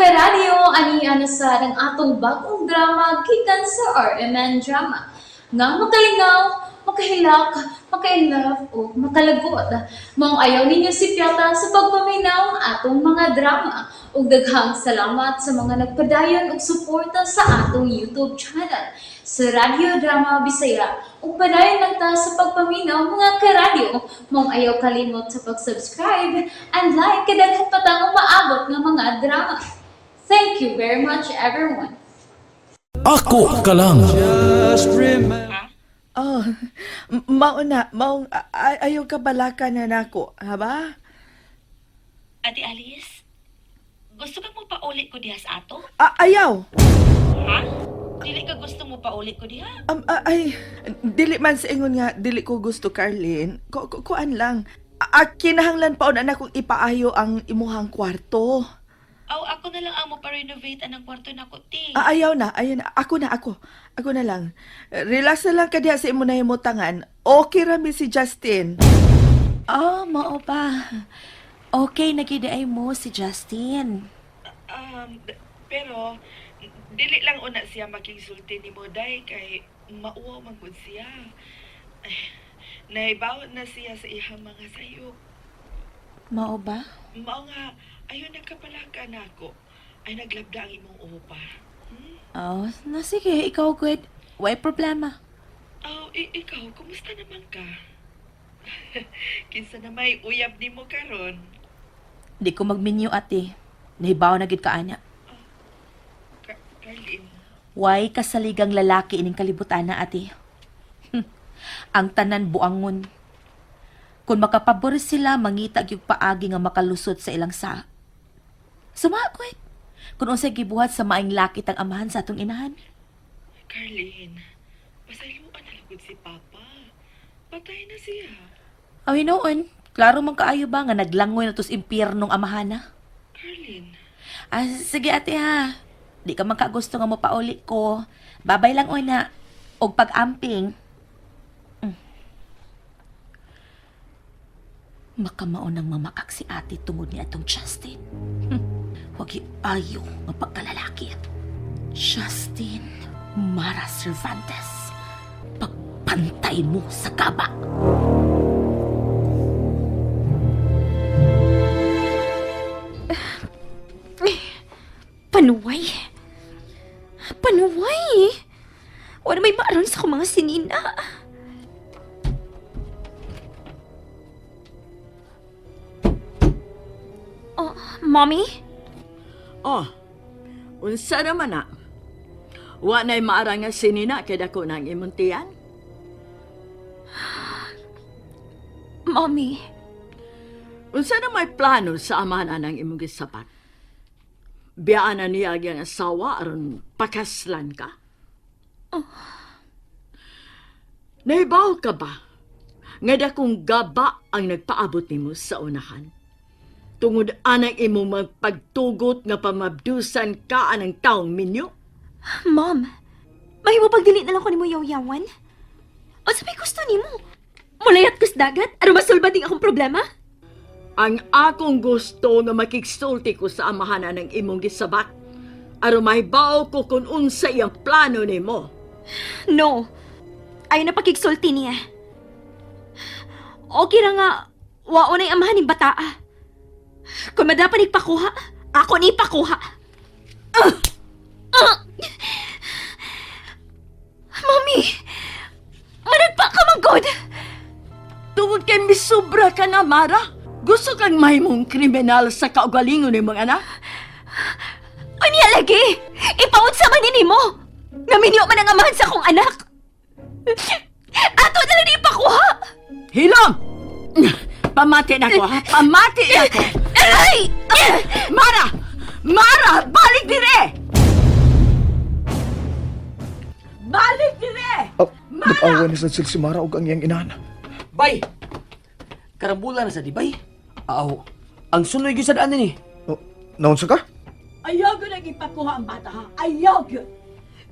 Karadyo, ani na sa ang atong bagong drama gikan sa RMN Drama. Nga makalingaw, makahilak, makainlove o makalagot. Maong ayaw ninyo si Piata sa pagpaminaw ang atong mga drama. Ug daghang salamat sa mga nagpadayon og suporta sa atong YouTube channel sa Radyo Drama Bisaya. Ug padayon lang ta sa pagpaminaw, mga karadyo. Maong ayaw kalimot sa pag-subscribe and like kay daghan pa tang umaabot nga mga drama. Thank you very much, everyone. Ako ka lang. Oh, mao na, maong ayaw ka balaka na nako, ha ba? Ate Alice, gusto ka mo pauli ko diha sa ato? Ayaw. Ha? Dili ka gusto mo pauli ko diha? Ay, dili man sa ingon nga dili ko gusto, Carlin. Kuan lang. Kinahanglan pa una na kong ipaayo ang imuhang kwarto. Aw, ako na lang ang mo pa-renovate anang kwarto nako, te. Ayaw na, ayaw na. Ako na, ako. Ako na lang. Relax na lang ka diha sa imo na himutangan. Okay rami si Justin. Oh, mao pa. Okay, nagidaay mo si Justin. Pero dili lang una siya makigsulti nimo, day, kay mauwaw man gud siya. Ay, nahibaw na siya sa iyang mga sayop. Mao ba? Mao nga ayon nagkapalaka nako ay naglabda ang imong upa. Oh, na sige, ikaw good. Way problema. Oh, ikaw, kumusta naman ka? Kinsa na may uyab nimo karon? Di ko magminyo, ate. Nahibaw na gid ka ana. Carlin. Way kasaligang lalaki ining kalibutan na, ate. Ang tanan buangon. Kung makapabor sila, mangita gyud paagi nga makalusot sa ilang sa. Sumakoy. Kung unsay gibuhat sa maing lakit ang amahan sa atong inahan. Carlin, pasayloan na lugod si Papa. Patay na siya. Aw hinoon, klaro man kaayo ba nga naglangoy na tos impyernong amahan na. Carlin. Ah, sige ate ha. Di ka man kagusto nga mopauli ko. Babay lang una. Og pag-amping. Makamao nang mamakak si ate tungod ni atong Justin. Wag ayo nga pagkalalaki. Justin Mara Cervantes. Pagpantay mo sa gaba. Panuway. Panuway. Wala may maaron sa akong mga sinina. Oh, Mommy? Oh, unsa naman na? Wa na'y maara nga sinina kay dako nang imong tiyan? Mommy, Unsa na may plano sa amahan ng imong gisapat? Biyaan na niya ang iyang asawa aron pakaslan ka? Nahibaw ka ba nga dakong gaba ang nagpaabot nimo sa unahan? Tungod anang imong magpagtugot nga pamabdusan ka anang taong minyo? Mom, mahimo pag dili na lang ko nimo yaw-yawan? O sabi gusto nimo? Mulayat ko sa dagat? Aron masulbad ning akong problema? Ang akong gusto nga makigsulti ko sa amahanan ng imong gisabak aron mahibaw ko kung unsa iyang plano nimo. No. Ayaw na pakigsulti niya. Okay ra nga, wao na'y amahan ning bataa. Kung madapan ipakuha, ako ni ipakuha. Ah! Ah! Mami! Managpa ka man god! Tungod kay misubra ka na, Mara. Gusto kang mahimong kriminal sa kaugalingon ni mga anak? Unya lagi! Ipaunsa man ni mo! Naminyo man ang amahan sa akong anak! Ato na lang ipakuha! Hilom! Pamati na ko, ha? Pamati na ko! Aray! Mara! Mara! Balik dire! Balik dire! Oh, nag-away na sa si Mara ug ang iyang inahan. Bay! Karambulan na sa di, bay. Aw, ang sunoy gyud sa daan ni. Oh, naunsa ka? Ayaw ko nang ipakuha ang bata, ha? Ayaw yun!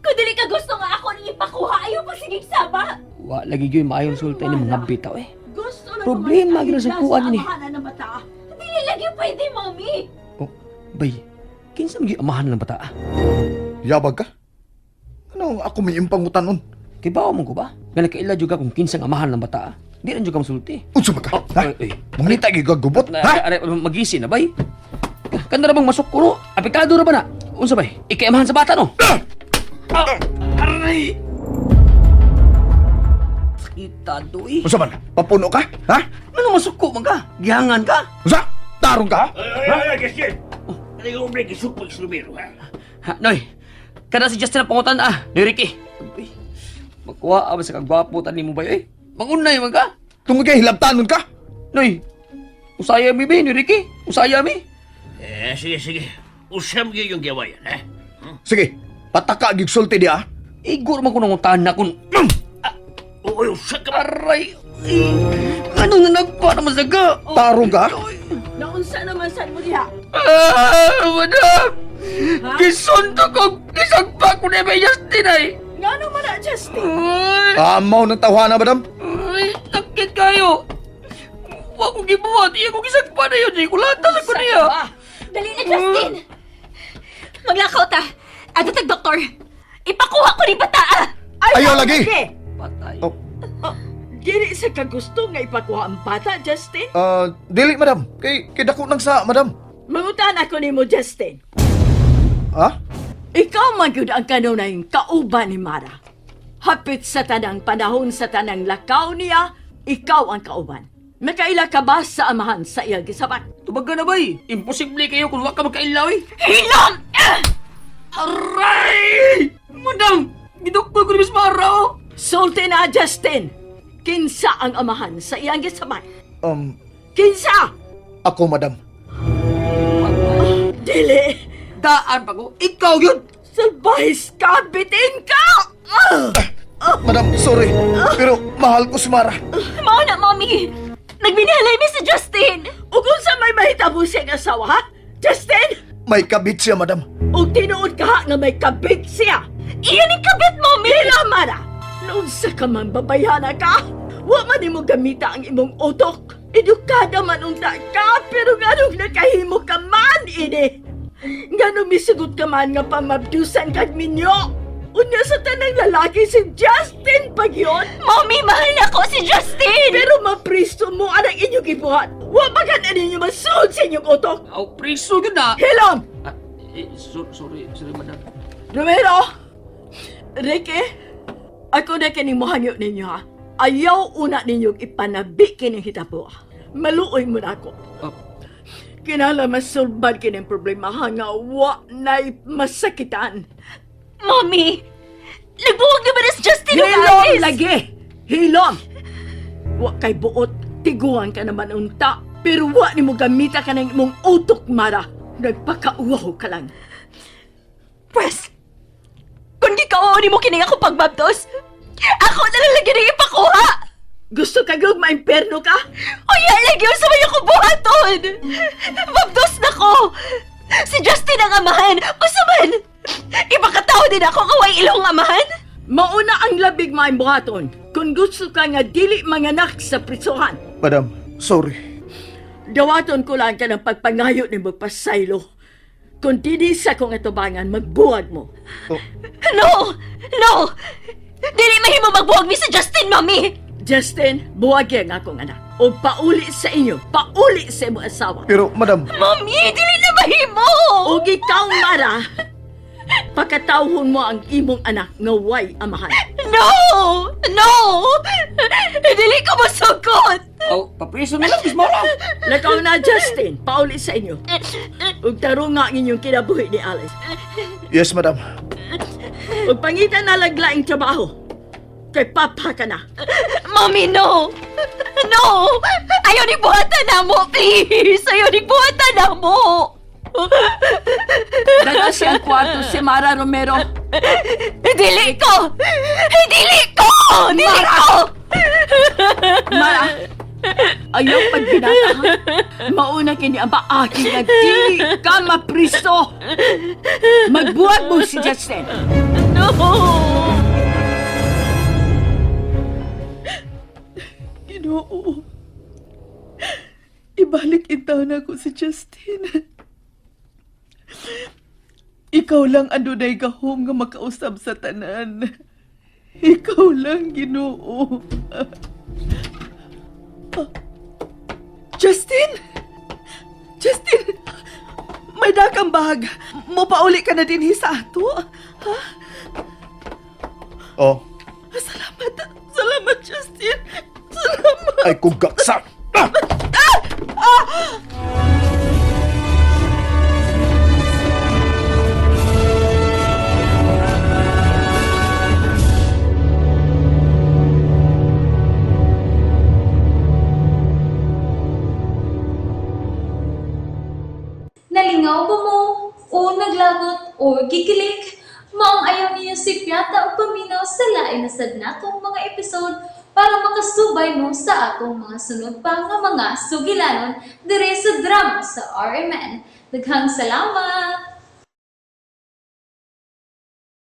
Kung dili ka gusto nga ako nang ipakuha, ayaw pa sige sama! Wa lagi gyud maayong sulti ni mga bitaw eh. Gusto lang Problema gyud sa kuan ni. Sa amahanan ng bata. Dili lagi pwede, Mami! Oh, bay. Kinsa man gyud amahan ng bata? Yabag ka? Ano ako may impangutan-on? Kay bawo man ko ba? Nga nakaila jud ka kung kinsang amahan ng bata. Di rin jud ka masulti. Unsa ba ka? Oh, Ha? ay, ay. Mangita gyud ka gubot, Na, ha? aray, magisi na bay. Kanda ra bang masuk kuno? Apekado ra ba na? Unsa bay? Ikay amahan sa bata no? Ah, aray! Sakita doy. Unsa man? Papuno ka? Ha? Ano masuko man ka? Gihangan ka? Unsa? Tarong ka? Ha, Noy, kada si Justin ang pangutan ah. Noy Ricky. Uy, magkuha ba sa kagwapo tani mo ba eh? Mangunay man ka. Tungod kay hilabtanon ka? Noy, usaya mi ba, Noy Ricky? Usaya mi? Eh, sige, sige. Usam gyud yung giwayan, ha? Sige, pataka gyud sulti di ah. Igor man ko nangutan na kun... Oo, usa ka ba? Aray! Eh, ano na nagkuha naman sa ga? Tarong ka? Naunsa naman sad mo diha? Ah, madam! Gisunto ko! Gisagpa ko na may Justin ay! Ngano man na, Justin? Ay, Amaw ng tawhana, madam. ay, sakit kayo! Wa ko gibuhat! Iya ko gisagpa na yun! Iya ko lahat ko niya! Dali na, Justin! Maglakaw ta! Ato tag doktor! Ipakuha ko ni bata ah! Ayaw lagi. Patay. Oh, Dili sa kagusto nga ipakuha ang bata, Justin. ah, dili madam. Kay kay dako nang sa madam. Mangutan ako nimo, Justin. Ha? Ikaw man gyud ang kanunay kauban ni Mara. Hapit sa tanang panahon sa tanang lakaw niya, ikaw ang kauban. Nakaila ka ba sa amahan sa iyang gisabat? Tubag ka na bay! Imposible kayo kung wa ka magkailaw eh! Hilom! Ah! Aray! Madam! Gidukpol ko ni Miss Mara oh! Sulti na, Justin! Kinsa ang amahan sa iyang gisabat? Kinsa! Ako madam. Dili! Daan pa ko! Ikaw yun! Salbahis ka! Bitin ka! Ah! Madam, sorry. Pero mahal ko si Mara. Mao na, Mommy! Nagbinihalay mi si Justin! Ug unsa may mahitabo sa iyang asawa, ha? Justin! May kabit siya, madam. Ug tinuod ka ha nga may kabit siya! Iyan ang kabit, Mommy! Dila, Mara! Noon sa ka man babayhana ka, wa man nimo gamita ang imong utok. Edukada man unta ka, pero nganong nakahimo ka man, ini? Nganong misugot ka man nga pamabdusan kag minyo? Unya sa tanang lalaki si Justin pagyon. Mommy, mahal na ko si Justin! Pero mapristo mo anang inyong gibuhat. Wa ba ka na ninyo masud sa inyong utok? Aw, priso yun na! Hilom! Ah, eh, sorry, sorry madam. Romero! Ricky! Ako na kining mohangyo ninyo ha. Ayaw una ninyong ipanabi kining hitabo. Maluoy mo na ako. Oh. Kinala masulbad kining problema ha nga wa na'y masakitan. Mommy! Nagbuwag naman na si Justin ug Hilom Alice! lagi! Hilom! Wa kay buot, tiguan ka naman unta. Pero wa nimo gamita ka ng imong utok, Mara. Nagpakauwaw ka lang. Pwes, kung gikaw ni mo kining ako pagbabdos, ako na lang lagi nang ipakuha! Gusto ka gyud maimperno ka? Uy, lagi yun sa mga kubuhaton! Babdos na ko! Si Justin ang amahan! Usa man! Ipakatao din ako kaway ilong amahan! Mauna ang labig maimbuhaton kung gusto ka nga dili manganak sa prisuhan. Madam, sorry. Dawaton ko lang ka ng pagpangayo ni magpasaylo. Kung dili sa kong atubangan, magbuwag mo. Oh, No! No! Dili mahimo magbuwag mi sa Justin, Mami! Justin, buwagi ang akong anak. O pauli sa inyo, pauli sa imong asawa. pero madam, Mami, dili na mahimo! O ikaw, Mara, pakatawhon mo ang imong anak nga way amahan. No! No! Dili ko masugkot! Aw, papriso na lang, Miss Mara! Lakaw na, Justin, pauli sa inyo. Ug tarong nga ang inyong kinabuhi ni Alice. yes madam. Ug pangita na laglaing trabaho. Kay papa ka na. Mami, no! No! Ayaw ni buhatan na mo, please! Ayaw ni buhatan na mo! Dala siyang kwarto si Mara Romero. Dili ko! Dili ko! Dili ko! Mara, ayaw pagbinata ha. Mauna kini ang paaki nga dili ka mapriso. Magbuhat mo si Justin. No! Ginoo. Ibalik intaw na ako si Justin. Ikaw lang ang dunay gahom nga makausab sa tanan. Ikaw lang, Ginoo. Justin! Justin! May dakang bag. Mopauli ka na din sa ato. Ha? Oh, Salamat. Salamat, Justin. Salamat. ay kugaksa. Ah! Nalingaw ba mo? O naglagot o gikilig? Maong ayaw niyo si Piata o paminaw sa lain na sad natong mga episode para makasubay mo sa atong mga sunod pa nga mga sugilanon dire sa drama sa RMN. Daghang salamat!